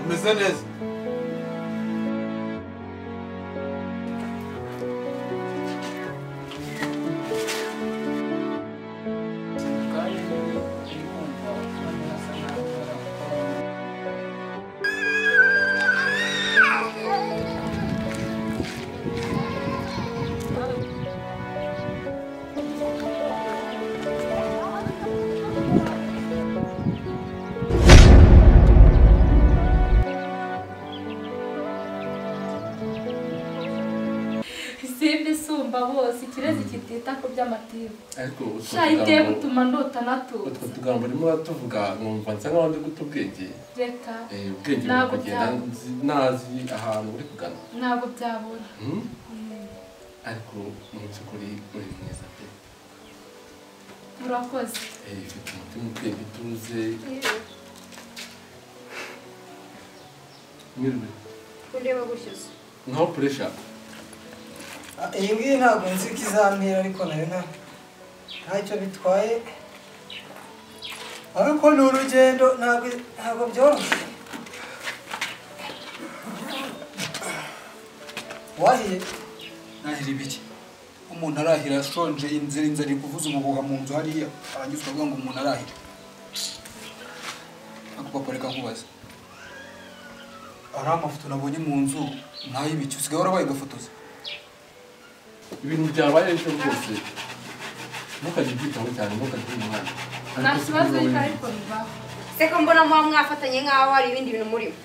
Umeze neza. Bose ikirezi kitita ko by'amativu ariko shayite gutuma ndota natuza. Utwo tugambo urimo uratuvuga nkumva nsa nkaho ndi guta ubwenge. Reka ubwenge buri kugenda nazi ahantu uri kugana ntabwo byabura. Ariko mu by'ukuri uri mwiza pe. Urakoze. Ufite umutima ukwiye ituze. Mwiriwe. Kundeba gutyo se? No pressure. Iyi ngiyi ntabwo nzi ko izampira ariko nayo ntacyo bitwaye, ariko ni urugendo ntabwo byoroshye. Wahiye? Nahira ibiki? Umuntu arahira ashonje, inzara iri kuvuza umuhuha mu nzu hariya, arangiza ukavuga ngo umuntu arahira. Ariko papa reka nkubaze, ari amafoto nabonye mu nzu ntay'ibiki, usigaye warabaye gafotoza? Ibintu byabaye ejo rwose ntukajye ubyitaho cyane, ntukajye umwana. Nta kibazo ariko bibaho. Se ko mbona muba mwafatanye nk'aho hari ibindi bintu murimo.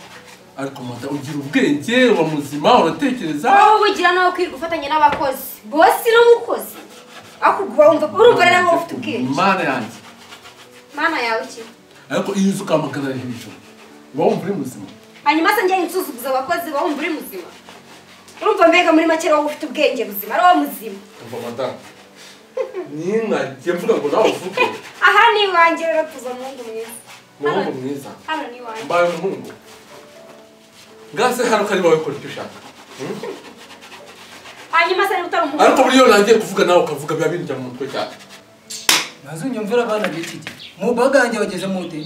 Ariko mata ugira ubwenge, uba muzima, uratekereza. Wowe ugira nawe kwirirwa ufatanye n'abakozi. Bosi n'umukozi. Akugwa wumva urumva rero wowe ufite ubwenge. Mana yanjye. Mana yawe iki? Ariko iyo uzi ukamagana hejuru, uba wumva uri muzima. Hanyuma se njye nsuzuguza abakozi, uba wumva uri muzima. Urumva mbega muri make wowe ufite ubwenge buzima, ari wowe muzima. Umva madamu, ninajye mvuga ngo nawe uvuge. Aha ni iwanjye rero, tuza muhungu mwiza. Muhungu mwiza. Hano ni iwanjye. Mbaye umuhungu. Ngase hano kari wawe kora icyo ushaka. Hanyuma se utari umuhungu. Ariko buriyo nangiye kuvuga nawe ukavuga biba binjya mu mutwe cyane. Nazo unyumvira abana b'iki gihe. Mu baganjye bageze mu nte.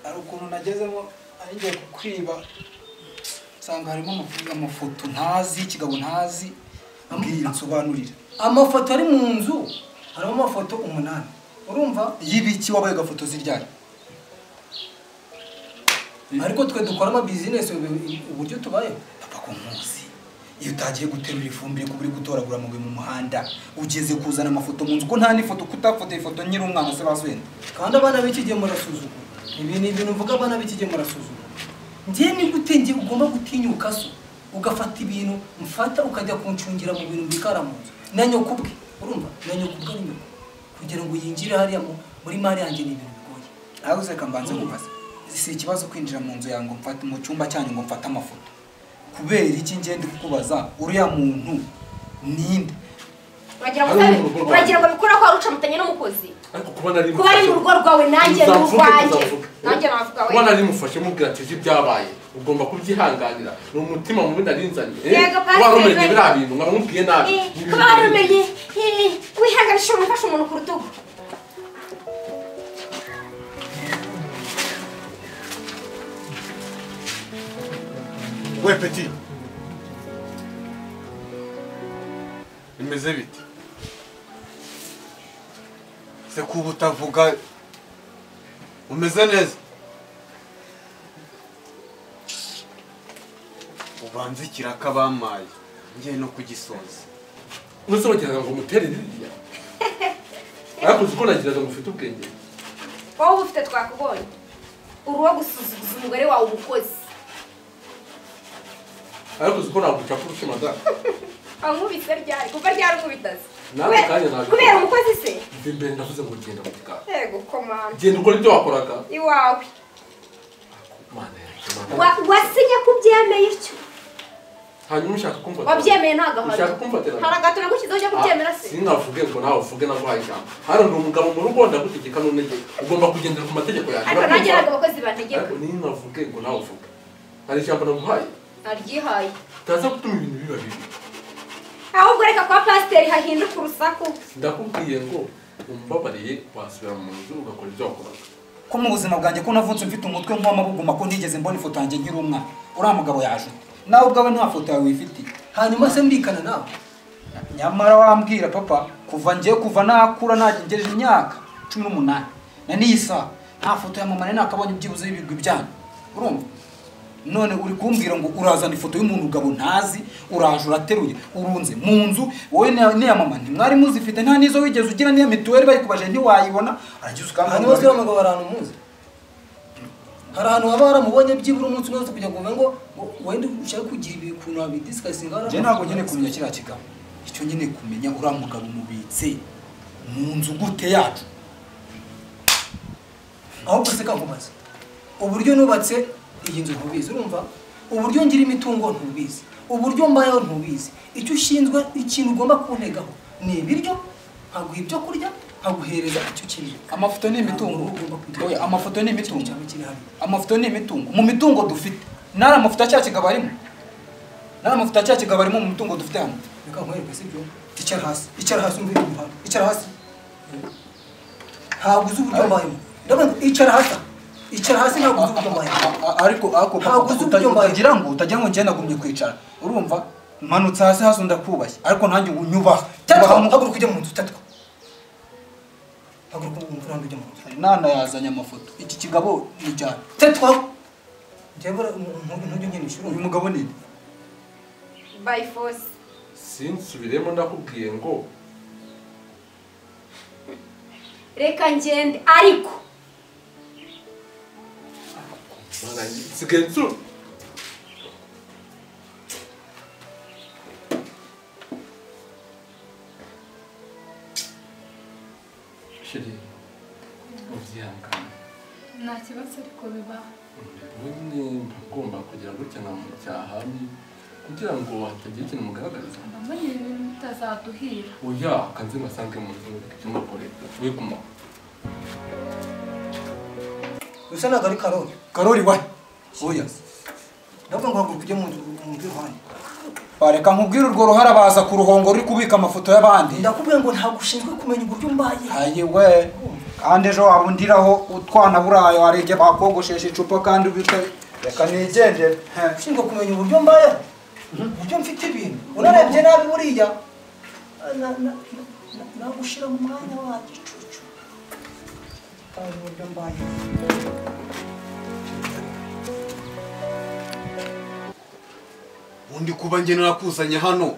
Hari ukuntu nagezemo ari ngiye kukwiba. Nsanga harimo amafoto ntazi, ikigabo ntazi, mbwira nsobanurira. Amafoto ari mu nzu harimo amafoto 8. Urumva? Y'ibiki wabaye gafotozi ryari? Ariko twe dukora ama business uburyo tubaye. Papa ko nkuzi. Iyo utagiye guterura ifumbire kuburi gutoragura amabuye mu muhanda, ugeze kuzana amafoto mu nzu ko nta n'ifoto kutafoto ifoto nyiri umwana se baswenda. Kandi abana b'iki gihe murasuzugura. Ibi ni ibintu mvuga, abana b'iki gihe murasuzugura. Njye ni gute njye ugomba gutinyuka so ugafata ibintu mfata ukajya kuncungira mu bintu bikara mu nzu na nyoko ubwe, urumva? Na nyoko ubwe ari nyoko kugira ngo yinjire hariya muri mari yanjye ni ibintu bigoye. Aho uzeka mbanze kubaza, si ikibazo kwinjira mu nzu yango mfata mu cyumba cyanyu ngo mfate amafoto. Kubera iki ngiye ndi kukubaza uriya muntu ninde? Uragira ngo bikora ko aruca mutanye n'umukozi. Ariko kuba nari kuba ari mu rugo rwawe nanjye n'urwanjye. Nanjye navuga we. Kuba nari mufashe mubwira ati ibyabaye ugomba kubyihanganira. Ni umutima mubi narinzanye. Kuba warumenye biriya bintu nkaba nkubwiye nabi. Kuba warumenye wihanganisha umuntu ufashe umuntu ku rutugu. We petit. Bimeze bite? Se kuba utavuga umeze neza? Ubanze ikiraka bamaye ngiye no kugisoza. Nuse bagiraga ngo mutere ririya. Ariko uzi ko nagiraga ngo ufite ubwenge. Wowe ufite twakubonye. Uri uwo gusuzuguza umugore wawe umukozi. Ariko uzi ko naguca kurusha madamu. Ankubise ryari? Kuva ryari unkubitaze? Nawe kanya naje. Kubera umukozi se? Mva imbere ndavuze ngo genda mu gikari. Yego komanda. Genda ukora ibyo wakoraga. Iwawe. Mana yanjye. Wasinye ko ubyemeye ityo. Hanyuma ushaka kumfatira. Wabyemeye nta gahato. Ushaka kumfatira. Hari agahato nagushyizeho ujya kubyemera se? Sinavuge ngo nawe uvuge naguhaye ijambo. Hano ndi umugabo mu rugo ndagutegeka n'untegeka. Ugomba kugendera ku mategeko yanjye. Ariko nanjye ntabwo abakozi bantegeka. Ariko ninavuge ngo nawe uvuge. Hari ijambo naguhaye? Naryihaye. Utaza gutuma ibintu biba bibi. Ahubwo reka kwa pasiteri hahinduka urusaku. Ndakubwiye ngo umbabariye wasubira mu nzu ugakora ibyo wakoraga. Ko mu buzima bwanjye ko navutse mfite umutwe nk'uw'amabuguma ko ntigeze mbona ifoto yanjye nkiri umwana. Uriya mugabo yaje ute? Nawe ubwawe nta foto yawe wifitiye. Hanyuma se mbikana nawe? Nyamara wambwira papa, kuva ngiye kuva nakura nagengeje imyaka 18 na n'iyi saha nta foto ya mama nakabonye byibuze y'ibigwi byanyu. Urumva? None uri kumbwira ngo urazana ifoto y'umuntu ugabo ntazi, uraje urateruye, urunze mu nzu, wowe n'iya mama ntimwari muzifite nta nizo wigeze ugira n'iya mituweli bayikubaje ntiwayibona, aragize ukambwira. Hanyuma se mugabo arantu muzi? Hari ahantu haba haramubonye byibura umunsi umwe kugira ngo ngo wenda ushaka kugira ibintu wabidiscussinga. Njye ntabwo nkeneye kumenya kiriya kigabo. Icyo nkeneye kumenya uriya mugabo mubitse mu nzu gute yacu. Ahubwo se kankubaza, uburyo nubatse iyi nzu ntubizi, urumva? Uburyo ngira imitungo ntubizi, uburyo mbayeho ntubizi. Icyo ushinzwe, ikintu ugomba kuntegaho ni ibiryo, nkaguha ibyo kurya, nkaguhereza icyo ukeneye. Amafoto ni imitungo. Oya, amafoto ni imitungo. Amafoto ni imitungo. Mu mitungo dufite nari amafoto ya cya kigabo arimo. Nari amafoto ya cya kigabo arimo mu mitungo dufite hano. Reka nkwereke sibyo? Icara hasi, icara hasi umve ibintu hano. Icara hasi. Ntabwo uzi uburyo mbayemo. Ndavuga ngo icara hasi. Icara hasi ntabwo uzi uburyo mbayemo. Ariko utagira ngo njye nagumye kwicara. Urumva? Manutse hasi hasi ndakubashye. Ariko nanjye unyubaha. Tatwa, haguruka ujye mu nzu, tatwa. Haguruka umvura ujye mu nzu. Nana yazanye amafoto. Iki kigabo ni cyane. Tatwa. Njye ntujye nkenisha. Uyu mugabo ni by force. Sinsubiremo ndakubwiye ngo reka ngende ariko sigaye nsu Shiri ubyihangane. Nta kibazo ariko bibaho. Nyine ngomba kugira gutya nkamucyaha kugira ngo hatagira ikintu mugaragariza. Mbona ibintu bitazaduhira. Oya, kanze masange mu nzu icyo mukore. We kuma. Usa ntabwo ari Karori. Karori wa? Oya. Ndavuga ngo haguruka ujye mu nzu iruhande. Bareka nkubwire urwo ruhara baza ku ruhongo ruri kubika amafoto y'abandi. Ndakubwiye ngo ntabwo ushinzwe kumenya uburyo mbaye. Aye we. Kandi ejo wabundiraho utwana burayo arege bakogoshesha icupa kandi ubika. Reka nigendere. Ushinzwe kumenya uburyo mbayeho. Uburyo mfite ibintu. Unarebye nabi buriya nagushira mu mwanya wa gicucu. Kandi uburyo mbayeho. Undi kuba nge narakuzanye hano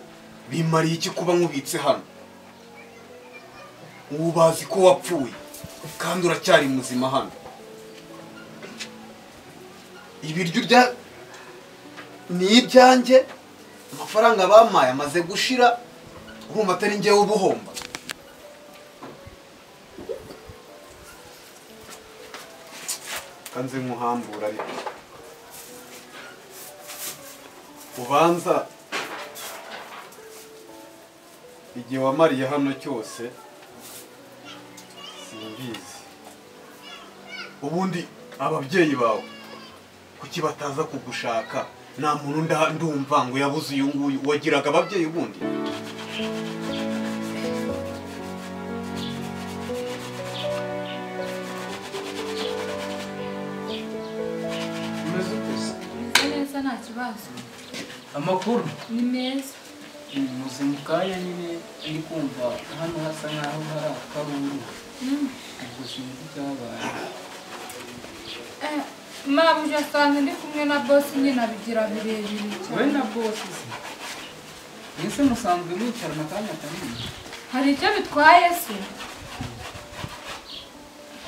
bimariye iki kuba nkubitse hano? Ubu bazi ko wapfuye kandi uracyari muzima hano. Ibiryo urya ni ibyanjye, amafaranga bampaye amaze gushira, urumva atari njyewe ubuhomba. Kanze nkuhambura ariko ubanza igihe wamariye hano cyose simbizi. Ubundi ababyeyi bawe kuki bataza kugushaka? Nta muntu ndumva ngo yabuze uyu nguyu. Wagiraga ababyeyi ubundi? Neza nta kibazo. Amakuru ni meza. Muze mu kanya nyine ndi kumva hano hasa nkaho hari akaruru. Ubwo sinzi icyabaye. Mabuja asanze ndi kumwe na boss nyine abigira birebire cyane. We na boss se? Ese musanzwe mwicarana akanya kanini? Hari icyo bitwaye se?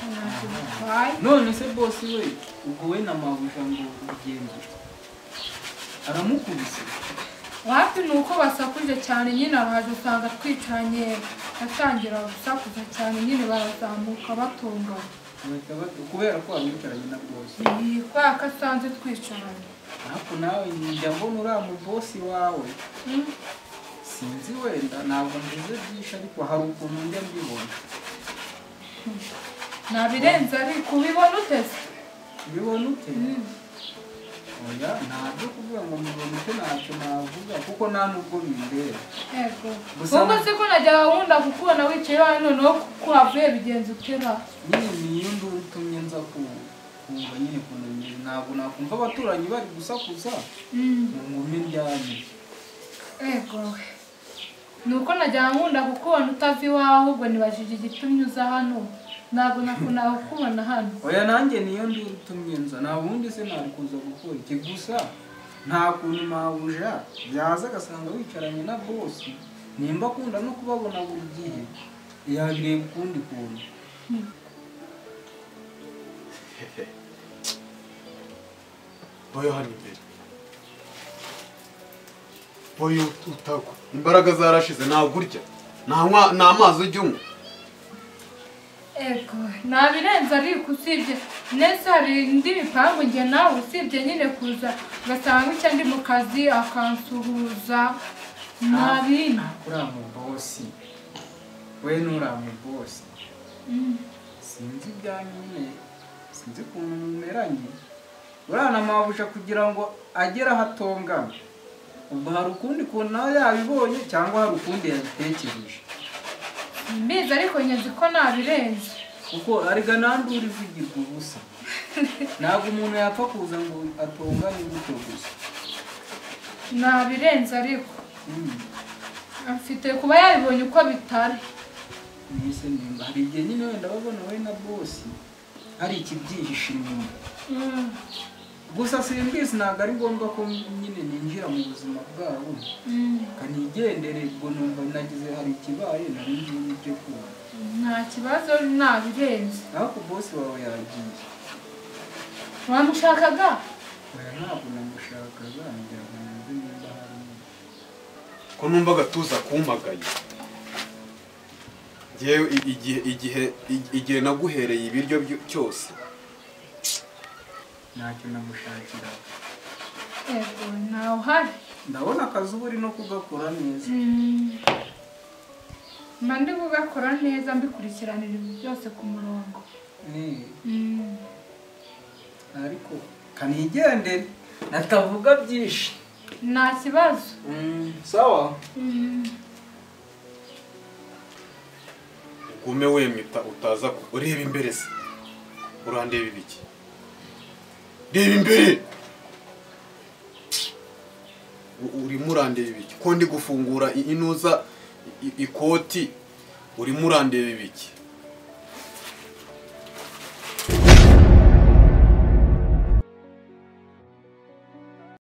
Ntacyo bitwaye. None se boss we ubwo we na mabuja ngo ubigenze aramukubise? Wapi, ni uko basakuje cyane nyine araje usanga twicaranye atangira gusakuza cyane nyine barazamuka batungana. Kubera ko wamwicaranye na boss? Kubera ko asanze twicaranye. Ariko nawe njya mbona uriya mu bosi wawe. Sinzi wenda ntabwo mvuze byinshi ariko hari ukuntu njya mbibona. Nabirenze ariko ubibona ute se? Ubibona ute? Oya ntabyo kuvuga ngo mbibona ute ntacyo navuga kuko nta nubwo bindeba. Yego. Ubwo se ko najyaga nkunda kukubona wicaye hano noneho kuko wavuye bigenza utera? Nyine niyo nduru itumye nza kumva nyine ukuntu bimeze, ntabwo nakumva abaturanyi bari gusakuza ngo ngume ndyame. Yego. Nuko najyaga nkunda kukubona utava iwawe ahubwo nibajije igitumye uza hano. Ntabwo nakundaga kukubona hano. Oya nanjye niyo nduru itumye nza, nta wundi se nari kuza gukora iki gusa nta kuntu mabuja yaza agasanga wicaranye na bosi nimba akunda no kubabona buri gihe yabireba ukundi kuntu. Boyo hano imbere. Boyo utagwa. Imbaraga zarashize ntabwo urya. Nta mazi ujya unywa. Ego, nabirenze ariko usibye nese hari indi mipangu njye nawe usibye nyine kuza ugasanga icyo ndi mu kazi akansuhuza nta bindi. Uriya mu bosi we n'uriya mu bosi sinzi ibyanyu nyine sinzi ukuntu mumeranye. Uriya na mabuja kugira ngo agere aho atongana ubwo hari ukundi kuntu nawe yabibonye cyangwa hari ukundi yabitekereje. Mbizi ariko nzi ko nabirenze kuko arega nandura ivugirwa ubusa. Ntabwo umuntu yapfa kuza ngo atongane gutyo gusa. Nabirenze ariko afite kuba yabibonye uko bitari. Nise nimba hari igihe nyine wenda babona we na bosi hari ikibyihishe inyuma. Gusa simbizi ntabwo ari ngombwa ko nyine ninjira mu buzima bwabo. Kanigendere ubwo numva nagize hari ikibaye nari ngiye ibyo kuba. Nta kibazo nabirenze. Ariko bosi wawe yagiye. Wamushakaga? Oya ntabwo namushakaga ngira ngo numve nimba hari. Ko numva agatuza kumagaye. Njyewe igihe naguhereye ibiryo cyose ntacyo namushakira. Yego ntawe uhari. Ndabona akazi uba uri no kugakora neza. Mba ndi kugakora neza mbikurikiranira ibintu byose ku murongo. Ariko kanigendere natavuga byinshi. Nta kibazo. Sawa. Ugume wemye utaza ureba imbere se. Urandeba ibiki? Reba imbere. Urimo urandeba ibiki? Ko ndi gufungura inuza ikoti urimo urandeba ibiki?